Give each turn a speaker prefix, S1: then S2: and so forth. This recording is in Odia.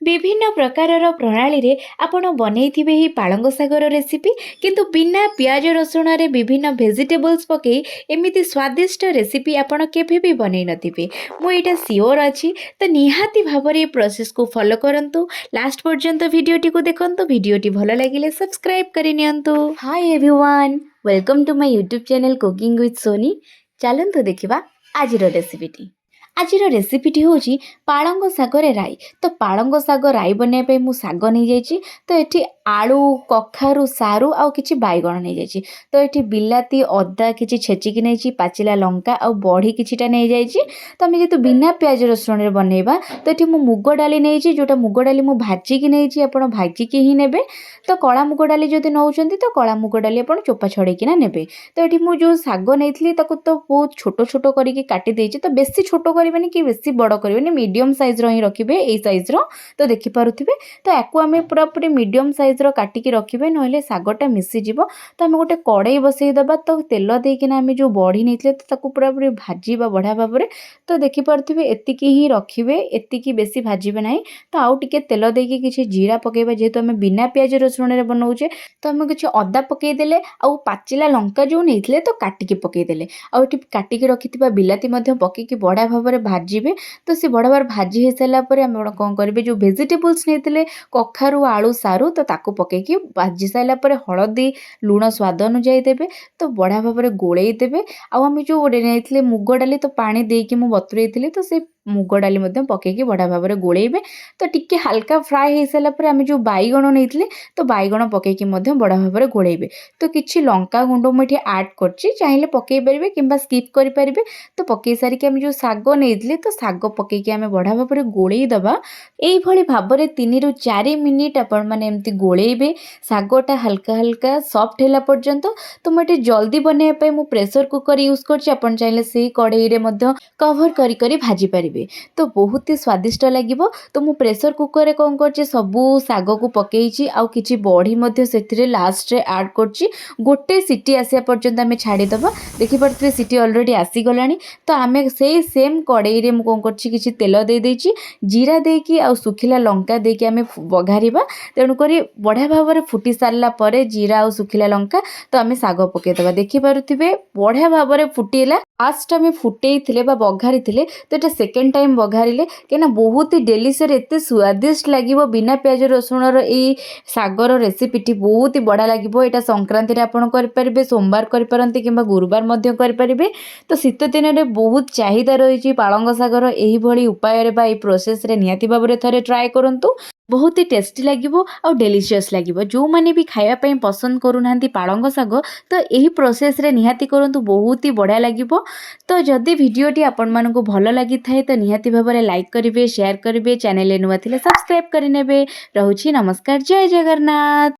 S1: ବିଭିନ୍ନ ପ୍ରକାରର ପ୍ରଣାଳୀରେ ଆପଣ ବନେଇଥିବେ ଏହି ପାଳଙ୍ଗ ଶାଗର ରେସିପି, କିନ୍ତୁ ବିନା ପିଆଜ ରସୁଣରେ ବିଭିନ୍ନ ଭେଜିଟେବଲ୍ସ ପକାଇ ଏମିତି ସ୍ୱାଦିଷ୍ଟ ରେସିପି ଆପଣ କେବେ ବି ବନେଇ ନଥିବେ, ମୁଁ ଏଇଟା ସିଓର ଅଛି। ତ ନିହାତି ଭାବରେ ଏ ପ୍ରୋସେସ୍କୁ ଫଲୋ କରନ୍ତୁ, ଲାଷ୍ଟ ପର୍ଯ୍ୟନ୍ତ ଭିଡ଼ିଓଟିକୁ ଦେଖନ୍ତୁ। ଭିଡ଼ିଓଟି ଭଲ ଲାଗିଲେ ସବସ୍କ୍ରାଇବ୍ କରିନିଅନ୍ତୁ। Hi everyone, welcome to my YouTube channel Cooking with Sony। ଚାଲନ୍ତୁ ଦେଖିବା ଆଜିର ରେସିପିଟି। ଆଜିର ରେସିପିଟି ହେଉଛି ପାଳଙ୍ଗ ଶାଗରେ ରାଇ। ତ ପାଳଙ୍ଗ ଶାଗ ରାଇ ବନାଇବା ପାଇଁ ମୁଁ ଶାଗ ନେଇଯାଇଛି। ତ ଏଠି ଆଳୁ, କଖାରୁ, ସାରୁ ଆଉ କିଛି ବାଇଗଣ ନେଇଯାଇଛି। ତ ଏଠି ବିଲାତି, ଅଦା କିଛି ଛେଚିକି ନେଇଛି, ପାଚିଲା ଲଙ୍କା ଆଉ ବଢ଼ି କିଛିଟା ନେଇଯାଇଛି। ତ ଆମେ ଯେହେତୁ ବିନା ପିଆଜ ରସୁଣରେ ବନେଇବା, ତ ଏଠି ମୁଁ ମୁଗ ଡାଲି ନେଇଛି, ଯେଉଁଟା ମୁଗ ଡାଲି ମୁଁ ଭାଜିକି ନେଇଛି। ଆପଣ ଭାଜିକି ହିଁ ନେବେ। ତ କଳା ମୁଗ ଡାଲି ଯଦି ନେଉଛନ୍ତି, ତ କଳା ମୁଗ ଡାଲି ଆପଣ ଚୋପା ଛଡ଼େଇକିନା ନେବେ। ତ ଏଠି ମୁଁ ଯେଉଁ ଶାଗ ନେଇଥିଲି, ତାକୁ ତ ବହୁତ ଛୋଟ ଛୋଟ କରିକି କାଟି ଦେଇଛି। ତ ବେଶୀ ଛୋଟ କରିବେନି କି ବେଶୀ ବଡ଼ କରିବେନି, ମିଡ଼ିୟମ୍ ସାଇଜ୍ର ହିଁ ରଖିବେ, ଏଇ ସାଇଜ୍ର ତ ଦେଖିପାରୁଥିବେ। ତ ୟାକୁ ଆମେ ପୁରାପୁରି ମିଡ଼ିୟମ୍ ସାଇଜ୍ର କାଟିକି ରଖିବେ, ନହେଲେ ଶାଗଟା ମିଶିଯିବ। ତ ଆମେ ଗୋଟେ କଡ଼େଇ ବସେଇଦେବା। ତ ତେଲ ଦେଇକିନା ଆମେ ଯେଉଁ ବଢ଼ି ନେଇଥିଲେ, ତ ତାକୁ ପୁରାପୁରି ଭାଜିବା ବଢ଼ିଆ ଭାବରେ। ତ ଦେଖିପାରୁଥିବେ, ଏତିକି ହିଁ ରଖିବେ, ଏତିକି, ବେଶୀ ଭାଜିବେ ନାହିଁ। ତ ଆଉ ଟିକେ ତେଲ ଦେଇକି କିଛି ଜିରା ପକାଇବା। ଯେହେତୁ ଆମେ ବିନା ପିଆଜ ରସୁଣରେ ବନାଉଛେ, ତ ଆମେ କିଛି ଅଦା ପକାଇଦେଲେ ଆଉ ପାଚିଲା ଲଙ୍କା ଯେଉଁ ନେଇଥିଲେ, ତ କାଟିକି ପକାଇଦେଲେ। ଆଉ ଏଠି କାଟିକି ରଖିଥିବା ବିଲାତି ମଧ୍ୟ ପକାଇକି ବଢ଼ିଆ ଭାବରେ ଭାଜିବେ। ତ ସେ ବଢ଼ିଆ ଭାବରେ ଭାଜି ହେଇସାରିଲା ପରେ ଆମେ କ'ଣ କରିବେ? ଯେଉଁ ଭେଜିଟେବୁଲ୍ସ ନେଇଥିଲେ, କଖାରୁ, ଆଳୁ, ସାରୁ, ତ ତାକୁ ପକାଇକି ଭାଜି ସାରିଲା ପରେ ହଳଦୀ, ଲୁଣ ସ୍ୱାଦ ଅନୁଯାୟୀ ଦେବେ। ତ ବଢ଼ିଆ ଭାବରେ ଗୋଳେଇ ଦେବେ। ଆଉ ଆମେ ଯେଉଁ ଗୋଟେ ନେଇଥିଲେ ମୁଗ ଡାଲି, ତ ପାଣି ଦେଇକି ମୁଁ ବତୁରେଇଥିଲି, ତ ସେ ମୁଗ ଡାଲି ମଧ୍ୟ ପକାଇକି ବଢ଼ିଆ ଭାବରେ ଗୋଳେଇବେ। ତ ଟିକେ ହାଲକା ଫ୍ରାଏ ହେଇସାରିଲା ପରେ ଆମେ ଯେଉଁ ବାଇଗଣ ନେଇଥିଲେ, ତ ବାଇଗଣ ପକାଇକି ମଧ୍ୟ ବଢ଼ିଆ ଭାବରେ ଗୋଳେଇବେ। ତ କିଛି ଲଙ୍କା ଗୁଣ୍ଡ ମୁଁ ଏଠି ଆଡ଼୍ କରିଛି, ଚାହିଁଲେ ପକାଇ ପାରିବେ କିମ୍ବା ସ୍କିପ୍ କରିପାରିବେ। ତ ପକାଇ ସାରିକି ଆମେ ଯେଉଁ ଶାଗ ନେଇଥିଲେ, ତ ଶାଗ ପକାଇକି ଆମେ ବଢ଼ିଆ ଭାବରେ ଗୋଳେଇ ଦେବା। ଏଇଭଳି ଭାବରେ 3ରୁ 4 ମିନିଟ୍ ଆପଣମାନେ ଏମିତି ଗୋଳେଇବେ, ଶାଗଟା ହାଲକା ହାଲକା ସଫ୍ଟ ହେଲା ପର୍ଯ୍ୟନ୍ତ। ତ ମୁଁ ଏଠି ଜଲ୍ଦି ବନେଇବା ପାଇଁ ମୁଁ ପ୍ରେସର କୁକର୍ ୟୁଜ୍ କରିଛି। ଆପଣ ଚାହିଁଲେ ସେଇ କଡ଼େଇରେ ମଧ୍ୟ କଭର୍ କରି କରି ଭାଜି ପାରିବେ। ତ ବହୁତ ହି ସ୍ୱାଦିଷ୍ଟ ଲାଗିବ। ତ ମୁଁ ପ୍ରେସର କୁକର୍ରେ କ'ଣ କରିଛି? ସବୁ ଶାଗକୁ ପକାଇଛି ଆଉ କିଛି ବଢ଼ି ମଧ୍ୟ ସେଥିରେ ଲାଷ୍ଟରେ ଆଡ଼୍ କରିଛି। ଗୋଟେ ସିଟି ଆସିବା ପର୍ଯ୍ୟନ୍ତ ଆମେ ଛାଡ଼ିଦେବା। ଦେଖିପାରୁଥିବେ, ସିଟି ଅଲରେଡ଼ି ଆସିଗଲାଣି। ତ ଆମେ ସେଇ ସେମ୍ କଡ଼େଇରେ ମୁଁ କ'ଣ କରିଛି? କିଛି ତେଲ ଦେଇଦେଇଛି। ଜିରା ଦେଇକି ଆଉ ଶୁଖିଲା ଲଙ୍କା ଦେଇକି ଆମେ ବଘାରିବା। ତେଣୁକରି ବଢ଼ିଆ ଭାବରେ ଫୁଟି ସାରିଲା ପରେ ଜିରା ଆଉ ଶୁଖିଲା ଲଙ୍କା, ତ ଆମେ ଶାଗ ପକାଇଦେବା। ଦେଖିପାରୁଥିବେ, ବଢ଼ିଆ ଭାବରେ ଫୁଟିଲା। ଫାଷ୍ଟ ଆମେ ଫୁଟେଇଥିଲେ ବା ବଘାରିଥିଲେ, ତ ଏଇଟା ସେକେଣ୍ଡ ଟାଇମ୍ ବଘାରିଲେ, କାହିଁକିନା ବହୁତ ହି ଡେଲିସିୟସ୍, ଏତେ ସ୍ୱାଦିଷ୍ଟ ଲାଗିବ ବିନା ପିଆଜ ରସୁଣର ଏଇ ଶାଗର ରେସିପିଟି। ବହୁତ ହି ବଢ଼ିଆ ଲାଗିବ। ଏଇଟା ସଂକ୍ରାନ୍ତିରେ ଆପଣ କରିପାରିବେ, ସୋମବାର କରିପାରନ୍ତି କିମ୍ବା ଗୁରୁବାର ମଧ୍ୟ କରିପାରିବେ। ତ ଶୀତ ଦିନରେ ବହୁତ ଚାହିଦା ରହିଛି ପାଳଙ୍ଗ ଶାଗର। ଏହିଭଳି ଉପାୟରେ ବା ଏଇ ପ୍ରୋସେସ୍ରେ ନିହାତି ଭାବରେ ଥରେ ଟ୍ରାଏ କରନ୍ତୁ। ବହୁତ ହି ଟେଷ୍ଟି ଲାଗିବ ଆଉ ଡେଲିସିୟସ୍ ଲାଗିବ। ଯେଉଁମାନେ ବି ଖାଇବା ପାଇଁ ପସନ୍ଦ କରୁନାହାନ୍ତି ପାଳଙ୍ଗ ଶାଗ, ତ ଏହି ପ୍ରୋସେସ୍ରେ ନିହାତି କରନ୍ତୁ, ବହୁତ ହି ବଢ଼ିଆ ଲାଗିବ। ତ ଯଦି ଭିଡ଼ିଓଟି ଆପଣମାନଙ୍କୁ ଭଲ ଲାଗିଥାଏ, ତ ନିହାତି ଭାବରେ ଲାଇକ୍ କରିବେ, ସେୟାର କରିବେ। ଚ୍ୟାନେଲରେ ନୂଆ ଥିଲେ ସବସ୍କ୍ରାଇବ୍ କରିନେବେ। ରହୁଛି, ନମସ୍କାର, ଜୟ ଜଗନ୍ନାଥ।